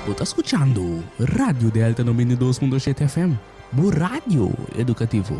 Bo ta skuchando Radio Delta 92.7 FM, bo radio edukativo.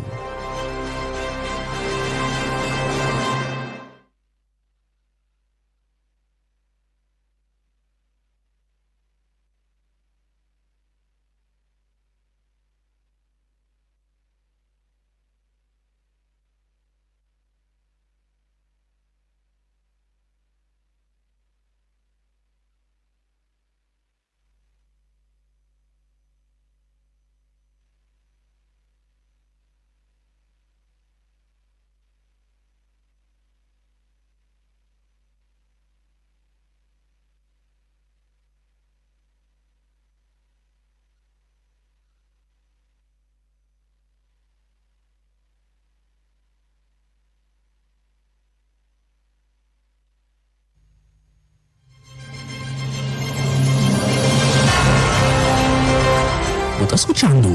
Bo ta skuchando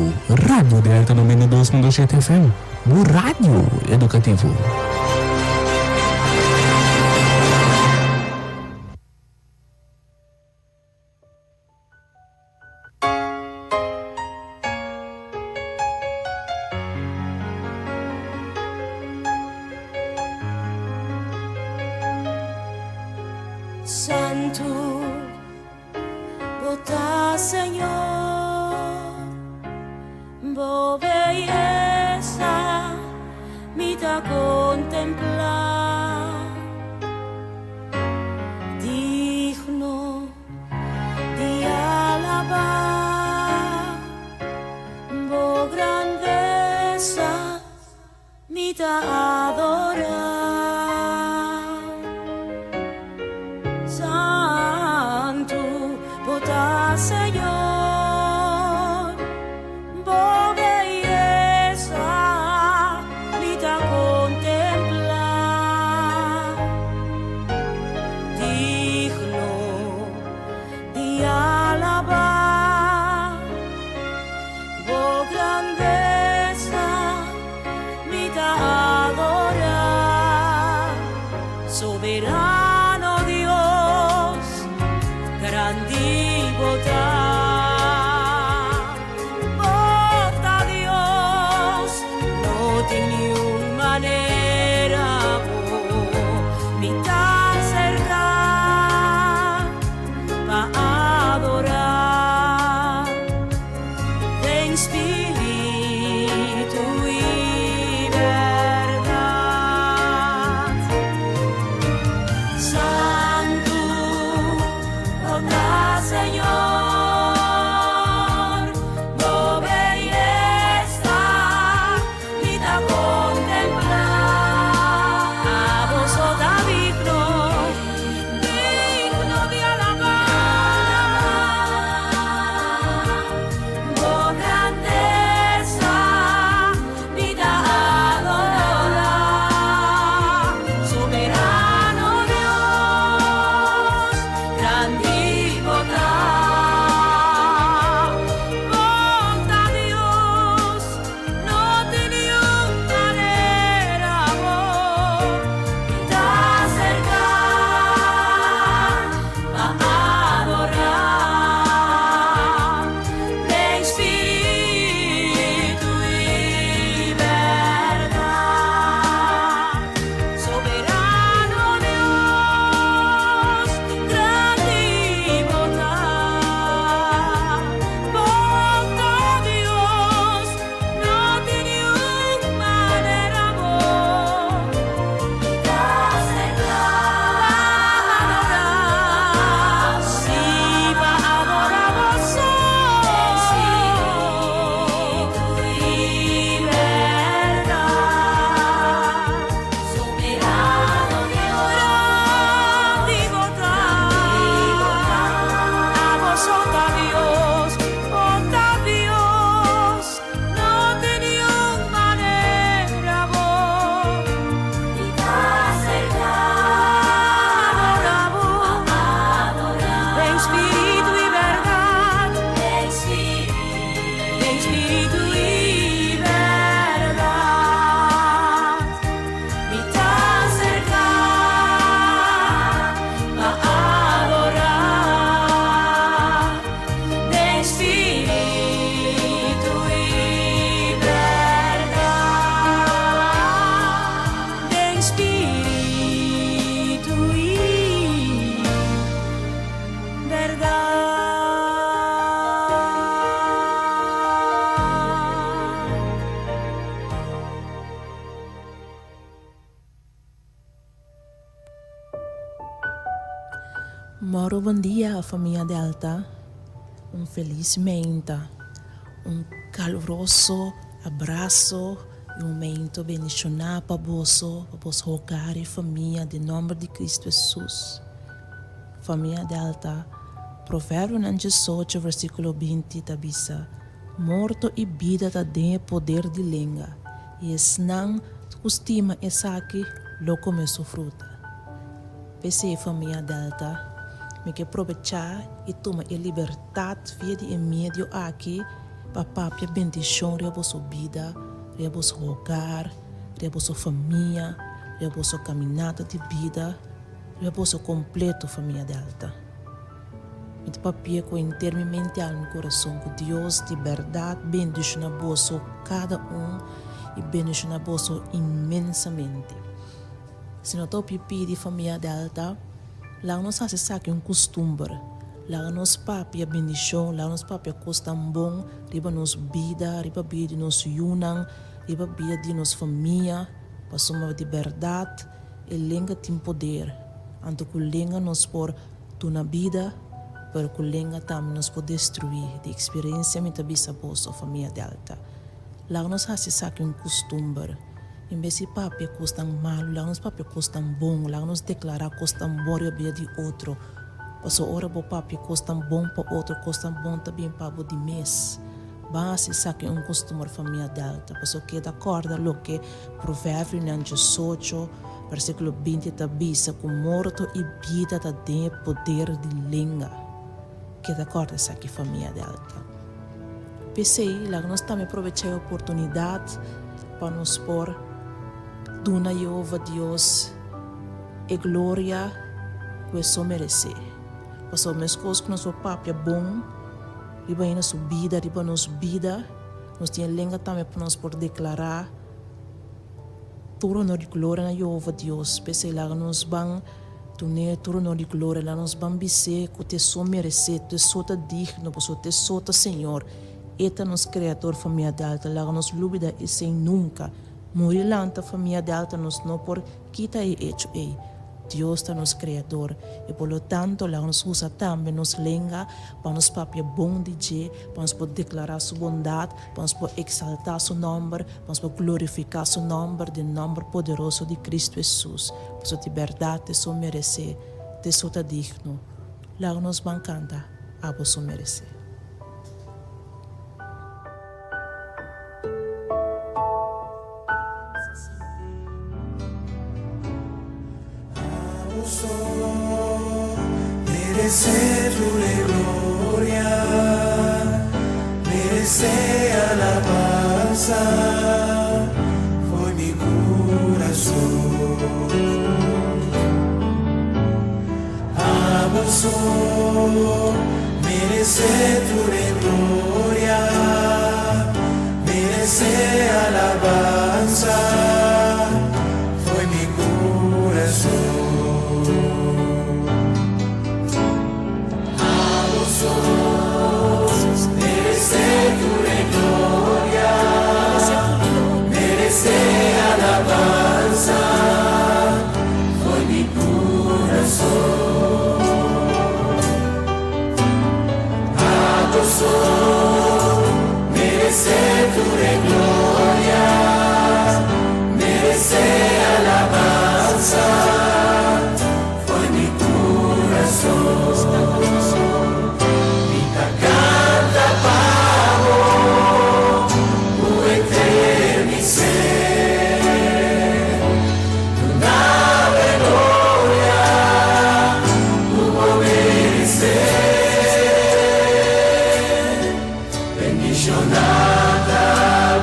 Radio Delta 92.7 FM, bo radio edukativo. Santu bo ta Señor, bo beyesa mi ta contemplá. Digno di alabá bo grandesa mi ta adorá. Santu bo ta Señor, bo beyesa mi ta contemplá. Digno di alabá bo grandesa mi ta adorá. Soberano Dios, grandi bo ta. Bo ta Dios, no tin niun manera bo mi ta acercá pa adorá den spiritu i bèrdat. Santu bo ta Señor, bo beyesa mi ta contemplá. Abo so ta digno, digno di alabá. Bo grandesa. Bon dia famia Delta, un felis meinta, un kaluroso abraso i un meinto bendishoná pa boso, pa boso hogar i famia den nòmber di Kristu Hesus. Famia Delta, Proverbionan 18 versíkulo 20 ta bisa, Morto i bida ta den e poder di lenga, i esnan ku stima esaki lo kome su fruta. P'esei, famia Delta, mi ke probechá i tuma e libertat via di e medio aki pa papia bendishon riba boso bida, riba boso hogar, riba boso famia, riba boso kaminata di bida, riba boso kompleto, famia Delta. Mi ta papia ku henter mi mente, alma i kurason ku Dios di bèrdat bendishoná boso kada un i bendishoná boso inmensamente. Si no ta hopi pidi famia Delta, laga nos hasi esaki un kustumber. Laga nos papia bendishon, laga nos papia kosnan bon riba nos bida, riba bida di nos yunan, riba bida di nos famia, pasobra di bèrdat e lenga tin poder. Anto ku lenga nos por duna bida, pero ku lenga tambe nos por destruí. Di eksperensia mi ta bisa boso, famia Delta. Laga nos hasi esaki un kustumber. En bes di papia kosnan malu, laga nos papia kosnan bon, laga nos deklará kosnan bon riba bida di otro. Pasobra ora bo papia kosnan bon pa otro, kosnan bon ta bin pa bo di mes. Ban hasi esaki un kustumber famia Delta, pasobra keda kòrda loke Proverbionan 18, versíkulo 20 ta bisa, ku morto i bida ta den e poder di lenga. Keda kòrda esaki famia Delta. P'esei, laga nos tambe probechá e oportunidat pa nos por duna Yehova Dios e gloria ku e so meresé. Pasobra meskos ku nos por papia bon riba hende su bida, riba nos bida, nos tin e lenga tambe pa nos por deklará tur honor i gloria na Yehova Dios. P'esei, laga nos ban Dun'é tur honor i gloria. Laga nos ban bis'é ku t'e so meresé, t'e so ta digno, pasobra t'e so ta Señor. E ta nos Kreador, famia Delta. Laga nos lubida esei nunka. Muri lanta, famia Delta, nos no por kita e echo ei. Dios ta nos Kreador, i por lo tanto laga nos usa tambe nos lenga pa nos papia bon di dje, pa nos por deklará su bondat, pa nos por eksaltá su nòmber, pa nos por glorifiká su nòmber den nòmber poderoso di Kristu Hesus. Pasobra di bèrdat t'e so meresé, t'e so ta digno. Laga nos ban kanta, Abo so meresé. Abo so meresé tur e gloria, meresé alabansa for mi kurason. Abo so meresé tur e gloria, meresé alabansa fo'i mi kurason. Abo so meresé tur e gloria, meresé alabansa fo'i mi kurason. Abo so meresé tur e gloria, meresé alabansa fo'i mi kurason. Mi ta kanta pa bo ku henter mi ser, duna bo e gloria ku bo meresé. Bendishoná ta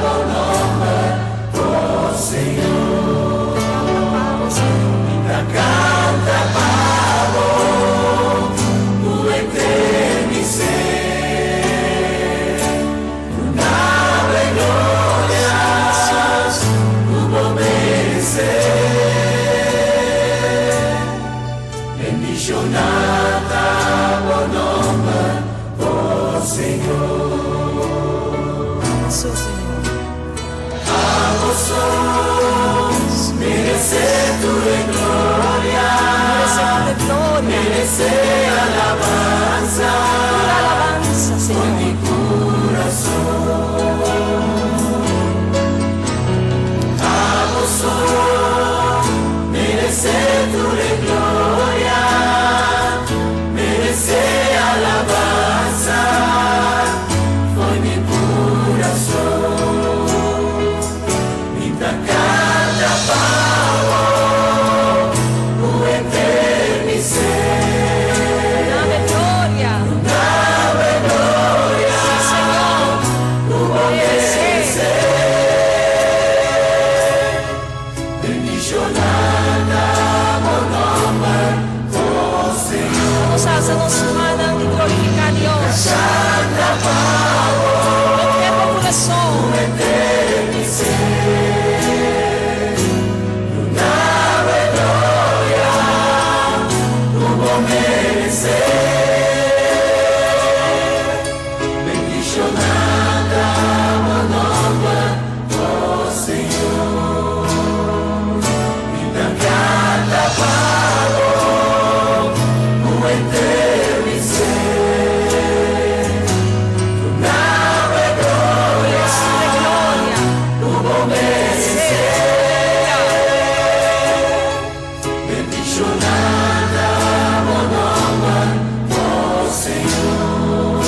bo nòmber, o Señor. Mi ta kanta pa bo ku henter mi ser. Duna bo e gloria ku bo meresé. Bendishoná ta bo nòmber, o Señor. Abo so meresé tur e gloria, meresé alabansa. alabansa Tur alabansa, for mi Señor. kurason. Abo so meresé tur e gloria, meresé alabansa for mi kurason. Mi ta kanta pa bo ku henter mi ser. Dame gloria. Dame gloria Sí, Señor. ku bo Merece. meresé. Bendishoná ta bo nòmber, oh Señor. Vamos a alzar nos manos y glorificar a Dios. Kanta pa bo Con tiempo corazón. henter mi ser. Dame gloria ku bo meresé. Bendishoná ta bo nòmber, oh Señor. Mi ta kanta pa bo ku henter mi ser. Dame gloria Dame gloria. ku bo meresé. Bendishoná ta bo nòmber, oh Señor.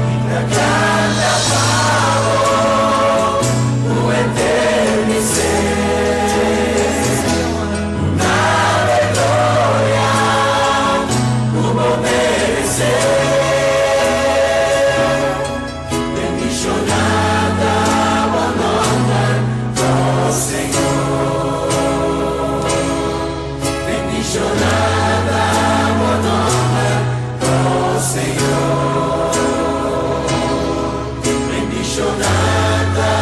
Mi ta kanta pa bo ku henter mi ser. Dame gloria ku bo meresé. Bendishoná ta bo nòmber, oh Señor. Bendishoná ta bo nòmber, oh Señor. Bendishoná ta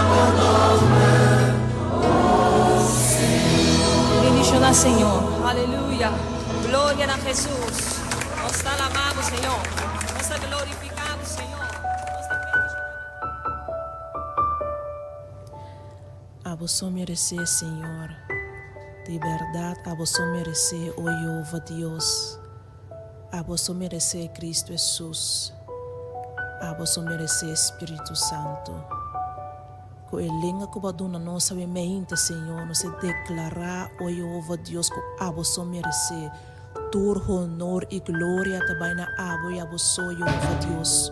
bo nòmber, oh Señor. Bendishoná Señor. Aleluya. Gloria na Hesus. Nos ta alabando, Señor. Nos ta glorifikando, Señor. Nos ta bendishonando. Abo so meresé, Señor. Di bèrdat, abo so meresé, o Yehova Dios. Abo so meresé, Kristu Hesus. Abo so meresé, Spiritu Santu. Ku e lenga ku bo a duna nos awe mainta, Señor, nos ta deklará, o Yehova Dios, ku abo so meresé. Tur honor i gloria ta bai na abo i abo so, Yehova Dios.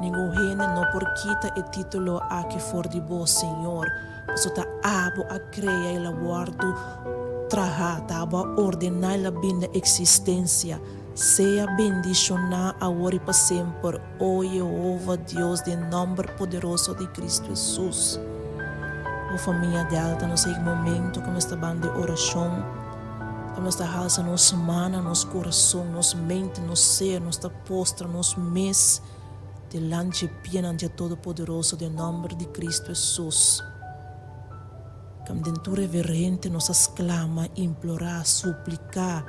Ningun hende no por kita e título aki for di bo, Señor, pasobra ta abo a krea i el a wòrdu trahá, ta abo a ordená el a bini na eksistensia. Sea bendishoná awor i pa semper, o Yehova Dios, den nòmber poderoso di Kristu Hesus. O famia Delta, nos a yega momento ku nos ta ban den orashon. Ku nos ta halsa nos mana, nos kurason, nos mente, nos ser, nos ta postra nos mes dilanti dje pianan dje Todopoderoso den nòmber di Kristu Hesus. Kam den tur reverente nos a sklama, implorá, supliká,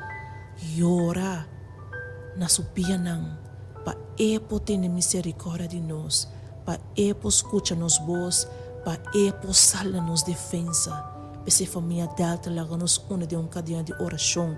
yora na su pianan pa E por tene miserikòrdia di nos, pa E por skucha nos bos, pa E por sali na nos defensa. P'esei famia Delta laga nos uni den un kadena di orashon.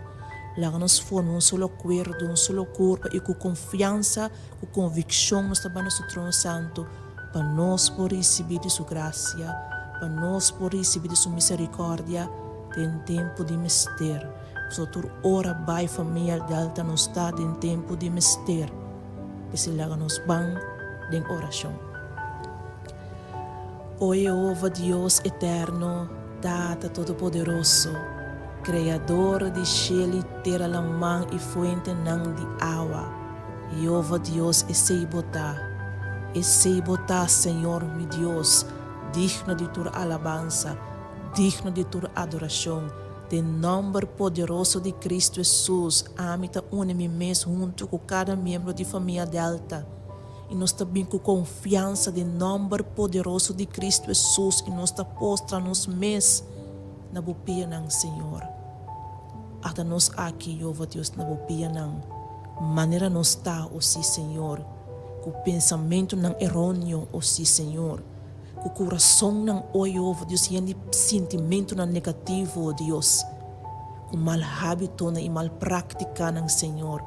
Laga nos forma un solo akuerdo, un solo kurpa i ku konfiansa, ku konvikshon nos ta bai na su trono santu pa nos por risibí di su grasia, pa nos por risibí di su miserikòrdia den tempu di mester. Pasobra tur ora bai famia Delta nos ta den tempu di mester. P'esei laga nos ban den orashon. O Yehova Dios eterno, Tata Todopoderoso, Kreador di shel i tera laman i fuentenan di awa, Yehova Dios esei bo ta, esei bo ta, Señor mi Dios, digno di tur alabansa, digno di tur adorashon, den nòmber poderoso di Kristu Hesus ami ta uni mi mes huntu ku kada miembro di famia Delta. I nos ta bin ku konfiansa den nòmber poderoso di Kristu Hesus i nos ta postra nos mes na bo pianan, Señor. Ata nos aki, Jehova Dios, na bo pianan, manera nos ta, o sí, Señor, ku pensamentunan eróneo, o sí, Señor, ku kurasonnan, o Jehova Dios, yen di sintimentunan negativo, o Dios, ku mal hábitonan i mal práktikanan, Señor.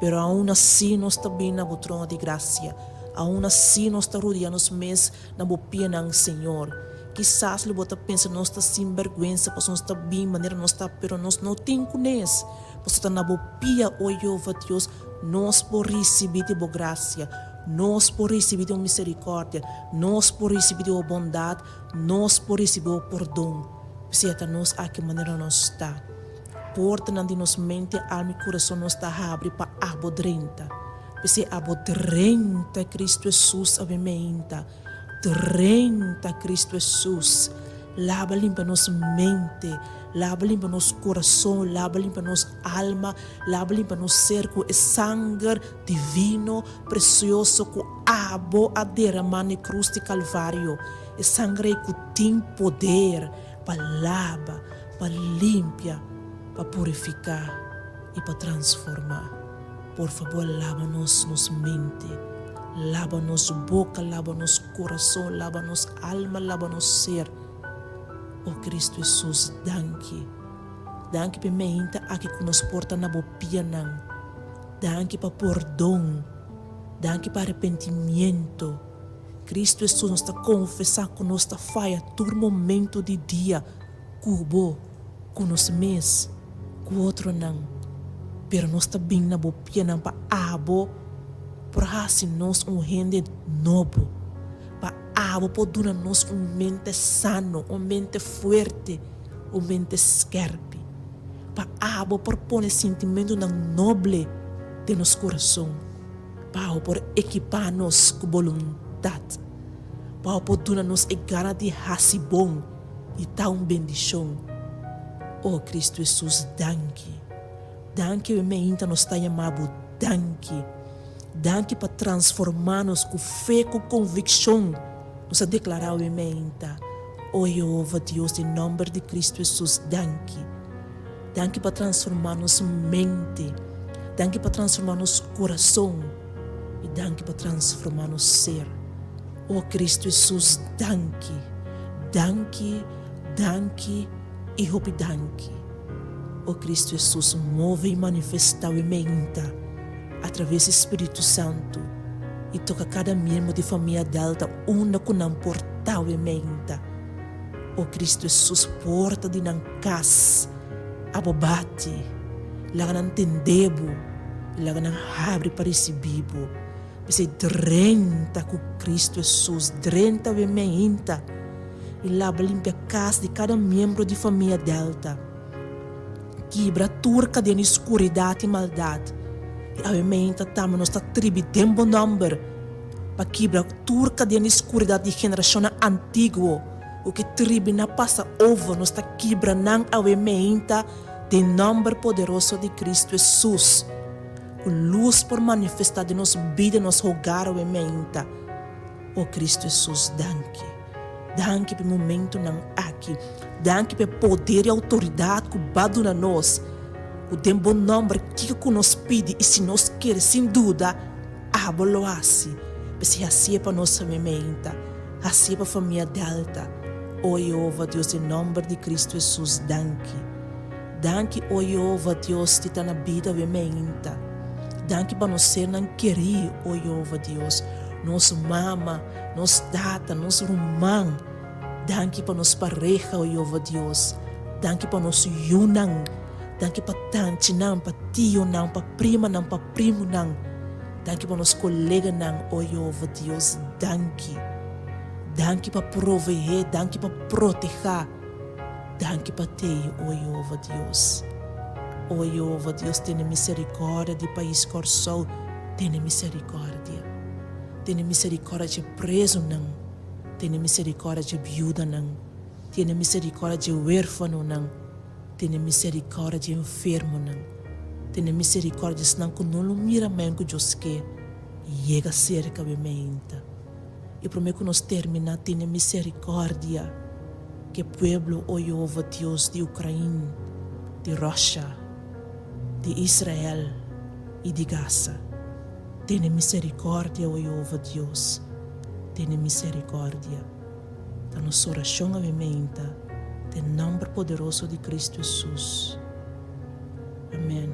Pero aun así nos ta bini na bo trono di grasia. Aun así nos ta rudia nos mes na bo pianan, Señor. Kisas lo bo ta pensa nos ta sinbèrgwensa pasobra nos ta bini manera nos ta, pero nos no tin kunes, pasobra ta na bo pia, o Jehová Dios, nos por risibí di bo grasia, nos por risibí di bo miserikòrdia, nos por risibí di bo bondat, nos por risibí bo pordon. P'esei ta nos aki manera nos ta. Portanan di nos mente, alma i kurason nos ta habri pa abo drenta. P'esei abo drenta, Kristu Hesus awe meinta. Drenta, Kristu Hesus. Laba limpia nos mente, laba limpia nos kurason, laba limpia nos alma, laba limpia nos ser ku e sanger divino, presioso ku abo a derama na e krus di Kalvario. E sanger ei ku tin poder pa laba, pa limpia, pa purifiká i pa transformá. Por fabor laba nos nos mente, laba nos boka, laba nos kurason, laba nos alma, laba nos ser. O Kristu Hesus, danki. Danki pa e meinta aki ku nos por ta na bo pianan. Danki pa pordon. Danki pa arepentimiento. Kristu Hesus, nos ta konfesá ku nos ta faya tur momento di dia. Ku bo, ku nos mes, ku otronan, pero nos ta bin na bo pianan pa abo por hasi nos un hende nobo, pa abo por duna nos un mente sano, un mente fuerte, un mente skerpi, pa abo por pone sintimentunan noble den nos kurason, pa abo por ekipá nos ku boluntat, pa abo por duna nos e gana di hasi bon. I ta un bendishon. O Kristu Hesus, danki. Danki awe meinta nos ta yama Bo danki. Danki pa transforma nos ku fe, ku konvikshon. Nos a deklará awe meinta, O Yehova Dios, den nòmber di Kristu Hesus, danki. Danki pa transforma nos mente. Danki pa transforma nos kurason. I danki pa transforma nos ser. O Kristu Hesus, danki, danki, danki i hopi danki. O Kristu Hesus, move i manifestá we meinta atraves di Spiritu Santu i toka kada miembro di famia Delta unda ku nan por ta we meinta. O Kristu Hesus, porta di nan kas abo bati, laga nan tende bo i laga nan habri pa risibí bo. P'esei drenta ku Kristu Hesus, drenta we meinta i laba limpia kas di kada miembro di famia Delta. Kibra tur kadena di skuridat i maldat. I awe meinta tambe nos ta tribi den bo nòmber pa kibra tur kadena di skuridat di generashonnan antiguo ku ke tribi na pasa over. Nos ta kibra nan awe meinta den nòmber poderoso di Kristu Hesus. Ku lus por manifestá den nos bida, nos hogar awe meinta. O Cristo Hesus, danki. Danki pa e momentunan aki. Danki pa e poder i outoridat ku Bo a duna nos. Ku den Bo nòmber kiko ku nos pidi i si nos kere sin duda, Abo lo hasi. P'esei hasié pa nos awe meinta. Hasié pa famia Delta. O Jehova Dios, den nòmber di Cristo Hesus, danki. Danki, o Jehova, Dios di ta na bida awe meinta. Danki pa nos sernan kerí, o Jehova Dios, nos mama, nos tata, nos ruman. Danki pa nos pareha, o Jehova Dios. Danki pa nos yunan. Danki pa tanchinan, pa tionan, pa primanan, pa primunan. Danki pa nos koleganan, o Jehova Dios. Danki. Danki pa proveé, danki pa protehá. Danki pa tei, o Jehova Dios. O Jehova Dios, tene miserikòrdia di pais Kòrsou, tene miserikòrdia. Tene miserikòrdia dje prezunan, tene miserikòrdia dje biudanan, tene miserikòrdia dje wérfanonan, tene miserikòrdia dje enfermonan, tene miserikòrdia dje esnan ku no lo mira men ku Dios ke yega serka bo meinta. I promé ku nos terminá, tene miserikòrdia ku e pueblo, o Yehova Dios di Ukrain, di Russia, di Israel i di Gaza. Tene miserikòrdia, o Yehova Dios, tene miserikòrdia. Ta nos orashon awe meinta den nòmber poderoso di Kristu Hesus. Amèn.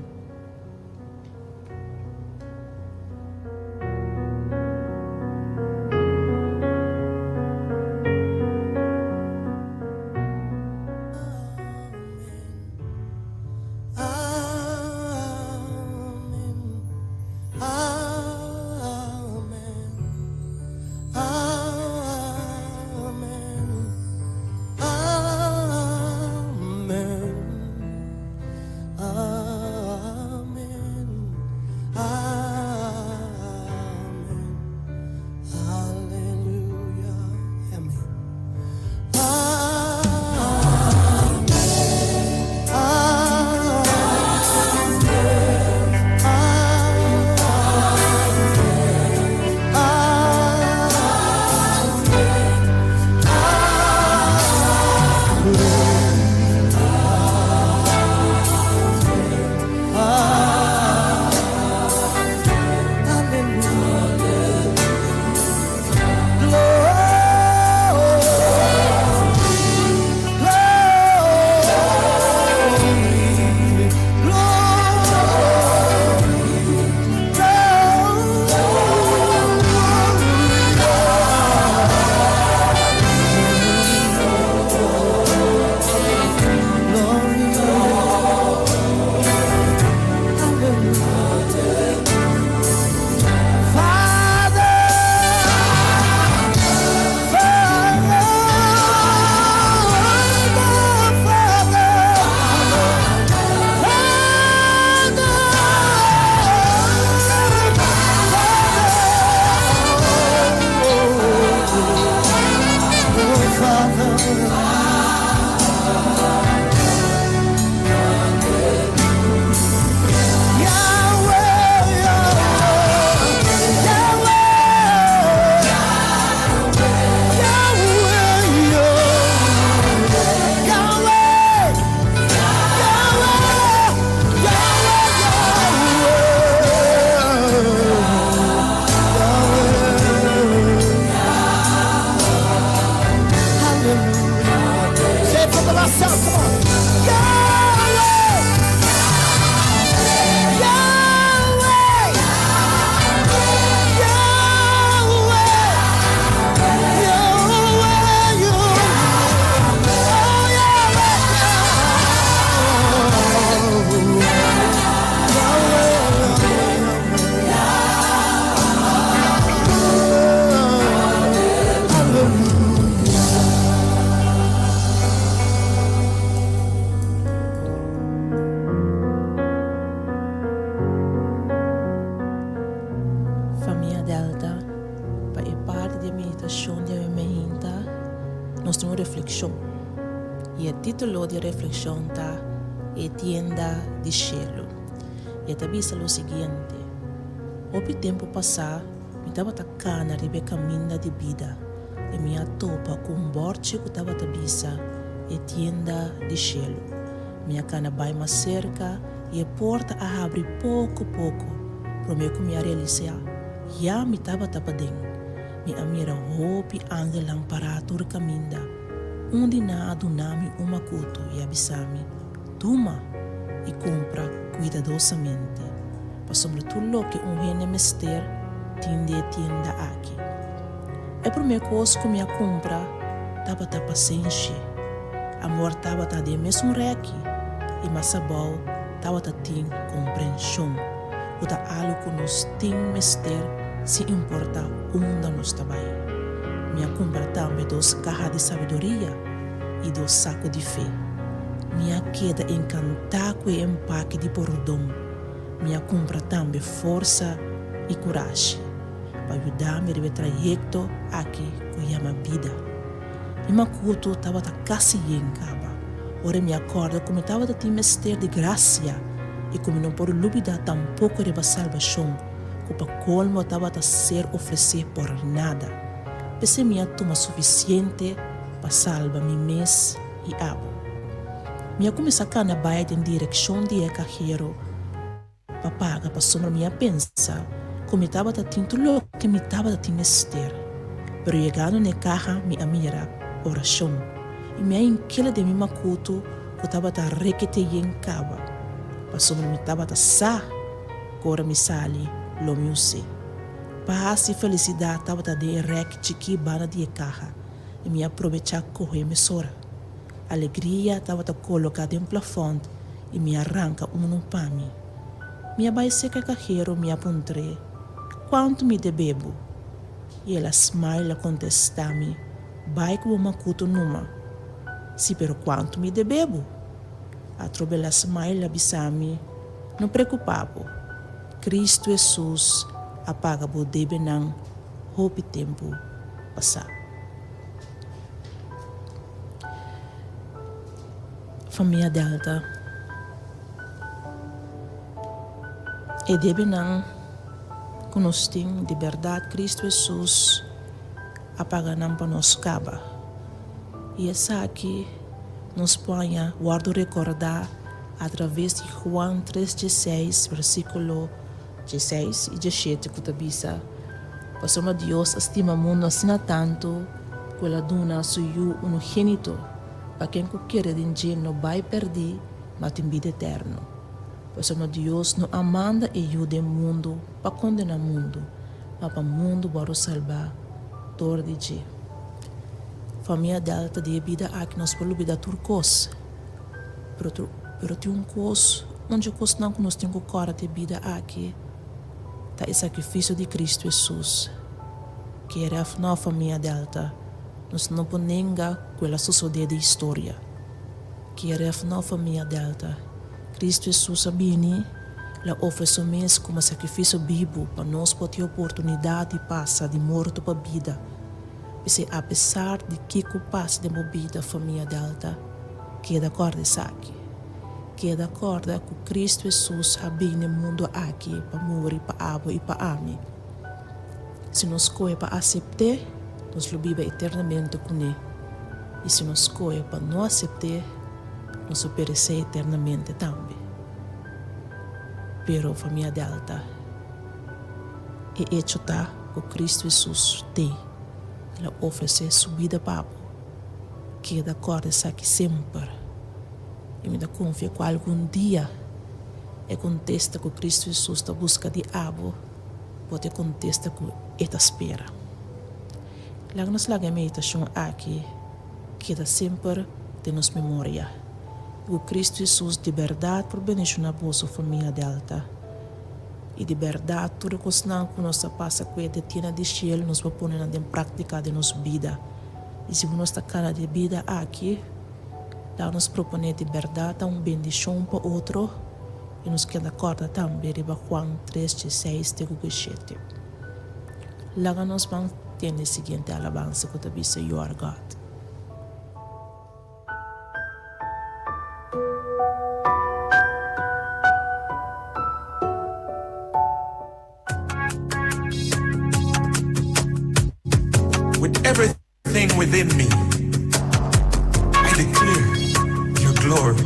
Famia Delta, pa e parti di e meditashon di awe meinta, nos tin un reflekshon. I e título di e reflekshon ta E Tienda di Shelu. I e ta bisa lo siguiente, Hopi tempu pasá mi tabata kana riba e kaminda di bida i mi a topa ku un bòrchi ku tabata bisa E Tienda di Shelu. Mi a kana bai mas serka i e porta a habri poko poko. Promé ku mi a realisá, ya mi tabata paden. Mi a mira hopi angelnan pará tur kaminda. Un di nan a duna mi un makutu i a bisa mi, Tuma i kumpra kuidadosamente, pasobra tur loke un hende mester tin den e tienda aki. E promé kos ku mi a kumpra tabata pasenshi. Amor tabata den mesun rèki i mas abou tabata tin komprenshon, ku ta algu ku nos tin mester sin importá unda nos ta bai. Mi a kumpra tambe dos kaha di sabiduria i dos saku di fe. Mi a keda enkantá ku e empake di pordon. Mi a kumpra tambe forsa i kurashi pa yuda mi riba e trayekto aki ku yama bida. Mi makutu tabata kasi yen kaba ora mi a kòrda ku mi tabata tin mester di grasia i ku mi no por lubidá tampoko riba salbashon ku pa kolmo tabata ser ofresé por nada. P'esei mi a tuma sufisiente pa salba mi mes i abo. Mi a kuminsá kana bai den direkshon di e kahero pa paga pasobra mi a pensa ku mi tabata tin tur loke mi tabata tin mester. Pero yegando na e kaha mi a mira orashon i mi a inkela den mi makutu ku tabata rekete yen kaba pasobra mi tabata sa ku ora mi sali lo mi us'é. Pas i felisidat tabata den e rèk chikí banda di e kaha i mi a probechá kohe mesora. Alegria tabata koloká den plafònt i mi a ranka unu pa mi. Mi a bai serka e kahero mi a puntr'é, Kuantu mi debe bo? I el a smile a kontestá mi, Bai ku bo makutu numa. Si, pero kuantu mi debe bo? Atrobe el a smile a bisa mi, No preokupá bo. Kristu Hesus a paga bo debenan hopi tempu pasá. Famia Delta, E debenan ku nos tin di bèrdat Kristu Hesus a paga nan pa nos kaba. I esaki nos por haña wòrdu rekordá atraves di Juan tres dieseis versíkulo dieseis i diesshete ku ta bisa, Pasobra Dios a stima mundu asina tantu ku el a duna su Yu unigénito, pa ken ku kere den dje no bai pèrdí, ma tin bida eterno. Pasobra Dios no a manda e Yu den mundu pa kondená mundu, ma pa mundu wòrdu salbá dor di dje. Famia Delta, di e bida aki nos por lubidá tur kos, pero tin un kos, un dje kosnan ku nos tin ku kòrda di e bida aki, ta e sakrifisio di Kristu Hesus. Kere òf nò, famia Delta, nos no por nenga ku el a sosodé den historia. Kere òf nò, famia Delta, Kristu Hesus a bini, el a ofre su mes komo sakrifisio bibu pa nos por tin oportunidat di pasa di morto pa bida. P'esei, apesar di kiko pasa den bo bida, famia Delta, keda kòrda esaki. Keda kòrda ku Kristu Hesus a bini e mundu aki pa muri pa abo i pa ami. Si nos skohe pa asept'é, nos lo biba eternamente kuné, i si nos skohe pa no asept'é, nos lo peresé eternamente tambe. Pero, famia Delta, e echo ta ku Kristu Hesus t'ei, el a ofresé su bida pa bo. Keda kòrda esaki semper. I mi ta konfia ku algun dia e kontesta ku Kristu Hesus ta buska di abo por ta e kontesta ku e ta spera. Laga nos laga e meditashon aki keda semper den nos memoria i ku Kristu Hesus di bèrdat por bendishoná boso famia Delta. I di bèrdat tur e kosnan ku nos ta pasa ku e detiena di shelu nos por pone nan den práktika den nos bida. I si nos ta kana di e bida aki, Laga nos proponé di bèrdat ta un bendishon pa otro i nos keda kòrda tambe riba Juan tres dieseis te ku diesshete. Laga nos ban tende e siguiente alabansa ku ta bisa You Are God. With everything within me, I declare your glory.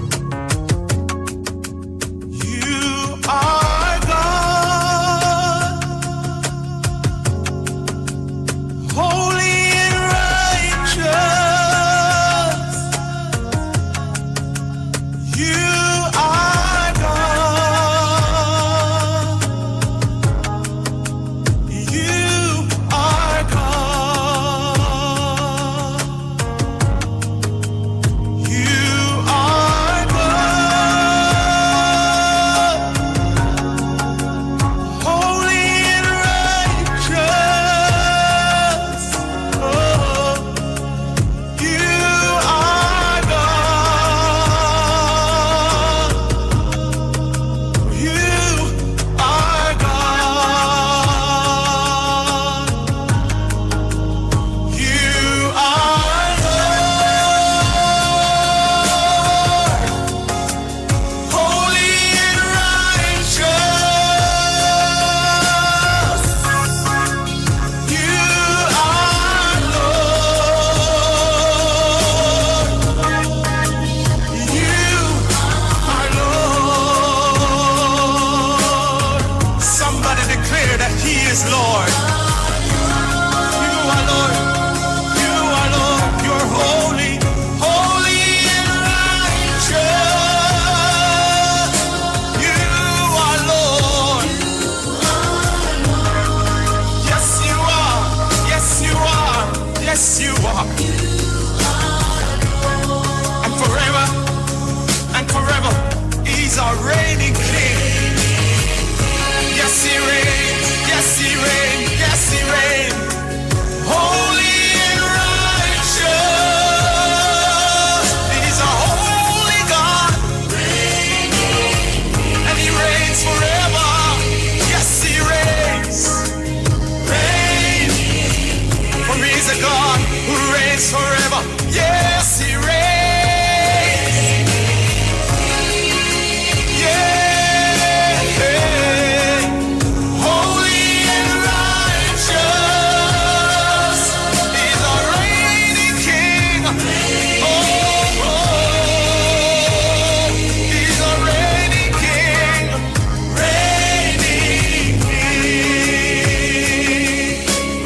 You are God, holy and righteous. You are God. You are God. You are God. Holy and righteous. Oh, you are God. You are God. You are Lord, holy and righteous. You are Lord. You are Lord. Somebody declare that He is Lord. You are Lord. You are Lord. You're holy, holy and righteous. You are Lord. Yes, you are. Yes, you are. Yes, you are. And forever and forever, He's our reigning King. Yes, He reigns. Yes, He reigns. Yes, He reigns. Holy and righteous. He's a holy God. And He reigns forever. Yes, He reigns. Reign. For He's a God who reigns forever. Yes, He reigns. Yeah. Holy and righteous is our reigning King. Oh, oh, He's our reigning King, reigning King.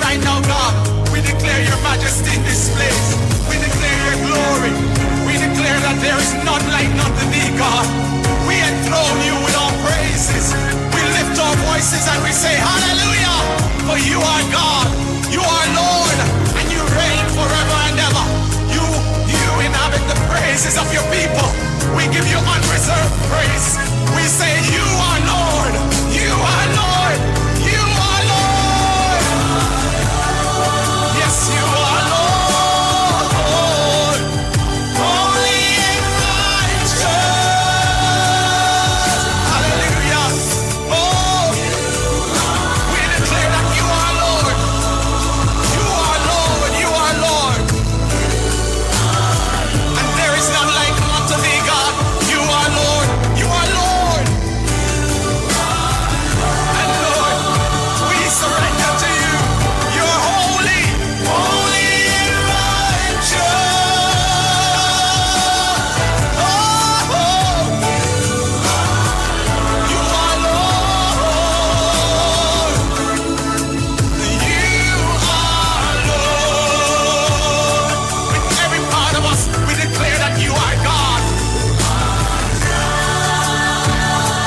Right now, God, we declare Your majesty in this place. We declare Your glory. We declare that there is none like unto Thee, God. We enthrone You with our praises. We lift our voices and we say, Hallelujah! For You are God, You are Lord, and You reign forever and ever. You inhabit the praises of Your people. We give You unreserved praise. We say, You are Lord, You are Lord, You are Lord. Yes, You are Lord. Holy and righteous. Hallelujah. Oh, we declare that You are Lord. You are Lord. You are Lord. And there is none like unto Thee, God. You are Lord. You are Lord. And Lord, we surrender to You. You're holy, holy and righteous. Oh, oh. You are Lord. You are Lord. With every part of us, we declare that You are God.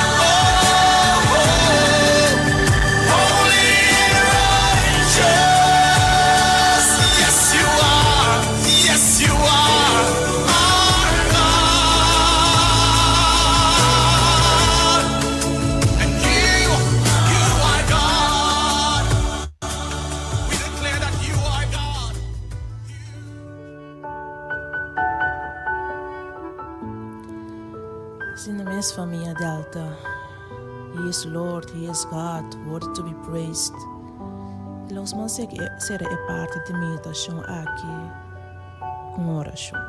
Oh, holy and righteous. Yes, You are. Yes, You are. Our God. And You are God. We declare that You are God. Asina mes famia Delta. He is Lord, He is God, worthy to be praised. Los man sera e parti di meditashon aki ku un orashon.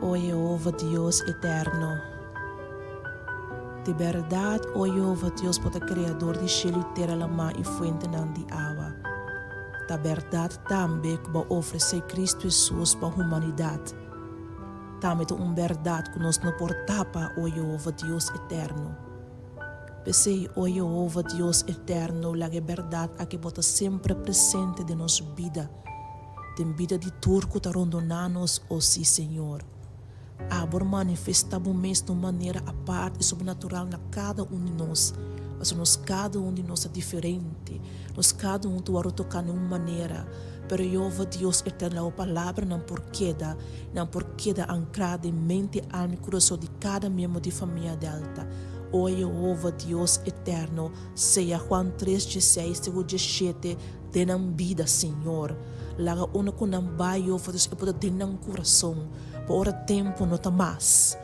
O Yehova Dios eterno, di bèrdat, o Yehova Dios, bo ta Kreador di shelu i tera, lamá i fuentenan di awa. Ta bèrdat tambe ku bo a ofresé Kristu Hesus pa humanidat. Tambe ta un bèrdat ku nos no por tapa, o Yehova Dios eterno. P'esei, o Yehova Dios eterno, laga e bèrdat aki bo ta semper presente den nos bida, den bida di tur ku ta rondoná nos, o sí, Señor. Abo a manifestá bo mes na un manera apart i sobrenatural na kada un di nos, pasobra nos kada un di nos ta diferente, nos kada un ta wòrdu toká na un manera. Pero Yehova Dios eterno, laga bo palabranan por keda, nan por keda ankrá den mente, alma i kurason di kada miembro di famia Delta. O Yehova Dios eterno, sea Juan tres dieseis te ku diesshete den nan bida, Señor. Laga unda ku nan bai, Yehova Dios, e por ta den nan kurason, pa ora tempu no ta mas.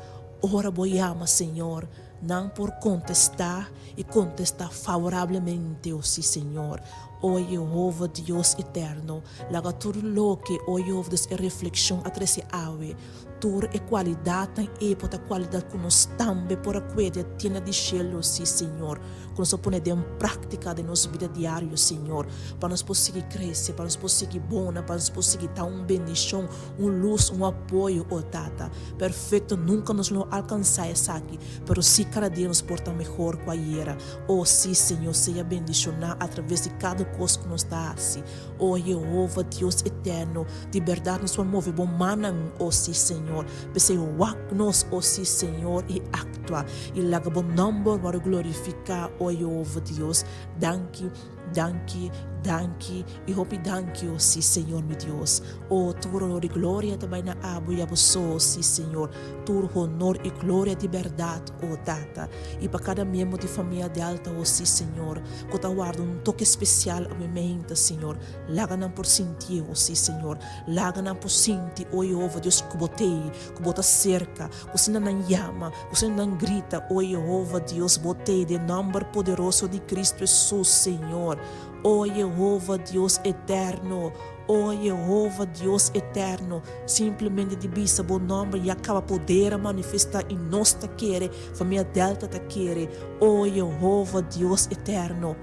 Ora bo yama, Señor, nan por kontestá i kontestá favorablemente, o sí, Señor. O Yehova Dios eterno, laga tur loke, o Yehova Dios, e reflekshon a trese awe, tur e kualidatnan ei por ta kualidat ku nos tambe por a kue di e tienda di shelu, sí, Señor, ku nos a pone den práktika den nos bida diario, Señor, pa nos por sigui krese, pa nos por sigui bona, pa nos por sigui ta un bendishon, un lus, un apoyo, o Tata. Perfekto nunka nos lo alkansá esaki, pero sí kada dia nos por ta mehor ku ayera. O sí, Señor, sea bendishoná atraves di kada kos ku nos ta hasi. O Yehova, Dios eterno, di bèrdat nos por move bo mannan, o sí, Señor. P'esei wak nos, o sí, Señor, i aktua, i laga bo nòmber wòrdu glorifiká, o Yehova Dios. Danki, danki, danki, i hopi danki, o sí, Señor mi Dios. O, tur honor i gloria ta bai na abo i abo so, o sí, Señor. Tur honor i gloria di bèrdat, o Tata. I pa kada miembro di famia Delta, o sí, Señor, ku ta warda un toke spesial awe meinta, Señor, laga nan por sintié, o sí, Señor. Laga nan por sinti, o Yehova Dios, ku bo t'ei, ku bo ta serka, ku asina nan yama, ku asina nan grita, o Yehova Dios, bo t'ei, den nòmber poderoso di Kristu Hesus, Señor. O Yehova Dios eterno, O Yehova Dios eterno, simplemente di bisa bo nòmber ya kaba poder a manifestá i nos ta kere, famia Delta ta kere. O Yehova Dios eterno,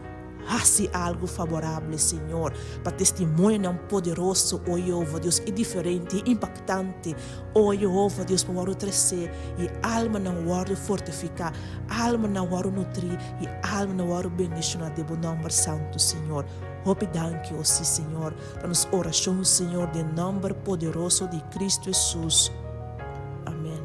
hasi algu faborable, Señor, pa testimonionan poderoso, o Yehova Dios, i diferente i impaktante, o Yehova Dios, pa wòrdu tresé i almanan wòrdu fortifiká, almanan wòrdu nutrí i almanan wòrdu bendishoná den bo nòmber santu, Señor. Hopi danki, o sí, Señor, pa nos orashon, Señor, den nòmber poderoso di Cristo Hesus. Amen.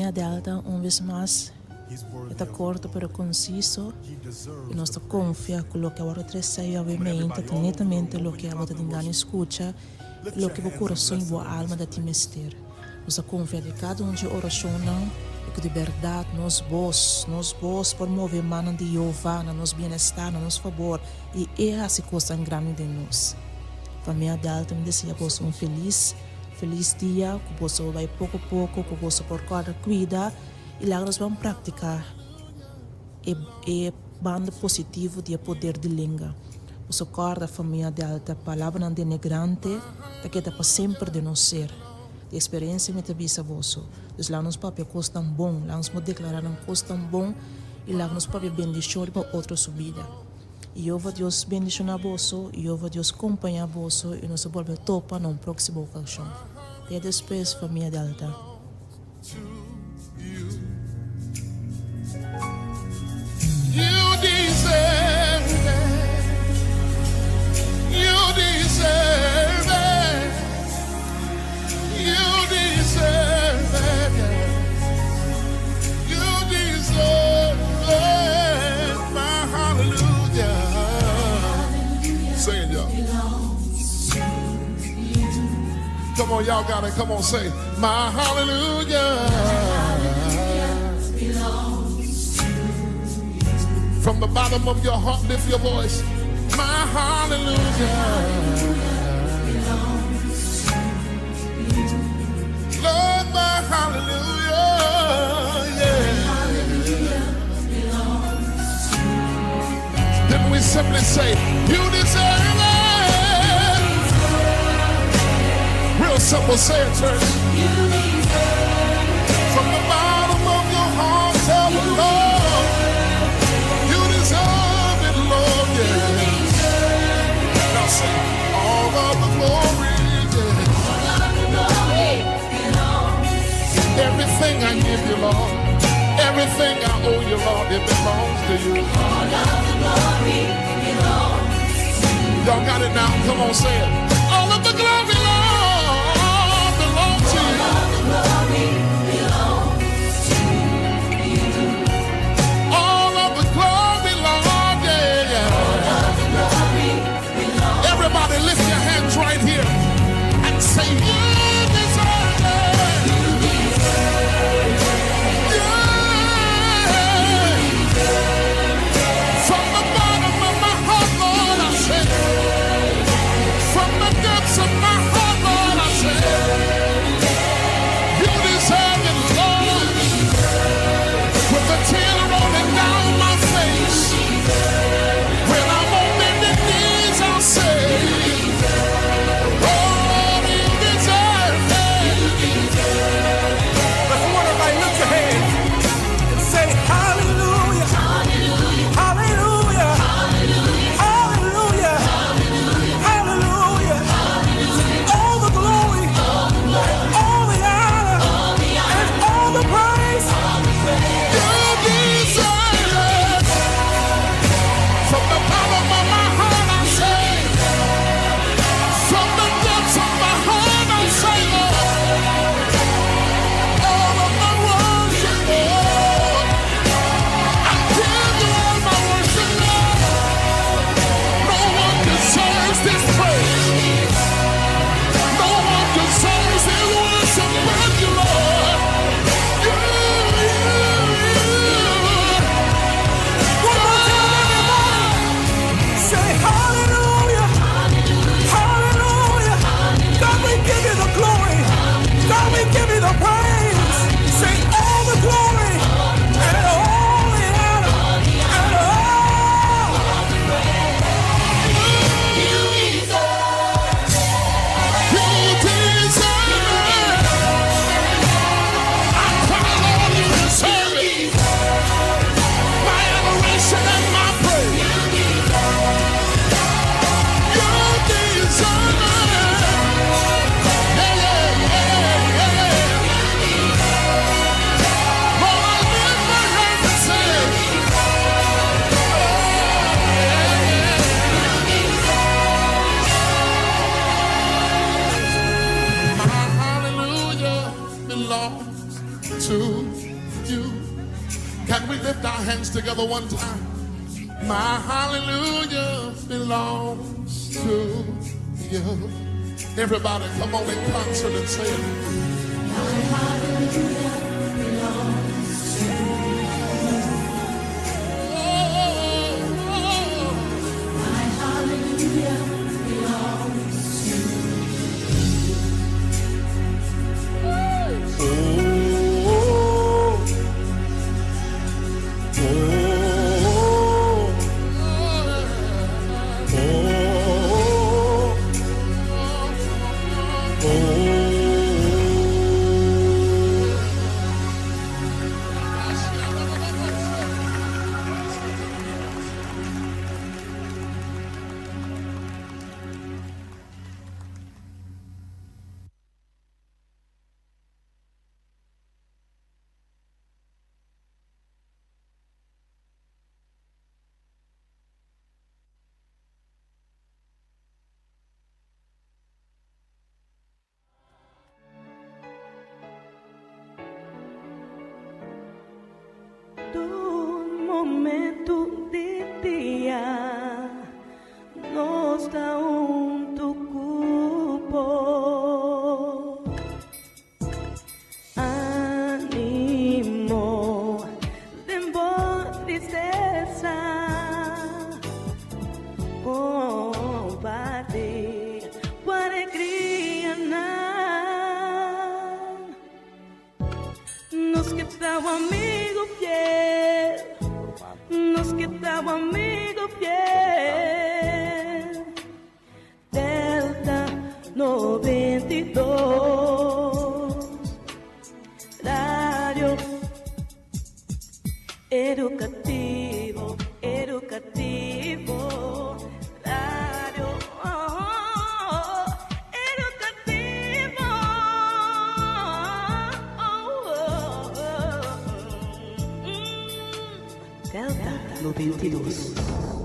Famia Delta, un bes mas, e ta korto pero konsiso i nos ta konfia ku loke a wòrdu tresé awe meinta ta netamente loke abo ta tin gana di skucha i loke bo kurason i bo alma ta tin mester. Nos ta konfia di kada un dje orashonnan i ku di bèrdat nos bos, nos bos por move mannan di Jehová na nos bienestar, na nos fabor i e hasi kosnan grandi den nos. Famia Delta, mi desea boso un felis. Felis dia ku boso bai poko poko ku boso por kòrda kuida i laga nos ban praktiká e e banda positivo di e poder di lenga. Boso kòrda famia Delta palabranan denigrante ta keda pa semper den nos ser. Di eksperensia mi ta bisa boso. Dus laga nos papia kosnan bon, laga nos por deklará nan kosnan bon i laga nos papia bendishon riba otro su bida. Jehová Dios bendiciona boso, Jehová Dios compaña boso y nos ta bolbe topa na un proximo ocasion. Te despues famia Delta. You deserve it. You deserve it. You deserve it. You deserve it. My hallelujah. Sing it, y'all. Come on, y'all got it. Come on, say, My hallelujah. From the bottom of your heart, lift your voice. My hallelujah. Lord, my hallelujah. Yeah. Then we simply say, You deserve it. Real simple, say it, church. From the bottom of your heart, tell the Lord, You deserve it, Lord. Yeah. Now say, All of the glory. Yeah. Everything I give you, Lord. Everything I owe you, Lord, it belongs to you. Y'all got it now? Come on, say it. All of the glory, Lord, belongs to you. All of the glory, Lord, yeah, yeah. Everybody lift your hands right here and say, You deserve it. Yeah. From the bottom of my heart, Lord, I say, from my together one time. My hallelujah belongs to you. Everybody, come on in concert and say it. My hallelujah belongs to you. Oh, My hallelujah belongs to Oh, oh, oh, oh. Tur momento di dia nos ta hunto cu bo. Animo den bo tristesa, comparti bo alegrianan. Nos ke ta bo amigo fiel, nos ke ta bo amigo fiel. Delta 92, Radio Educativo, Educativo, Radio oh, Educativo. Oh, oh, oh. Delta 92.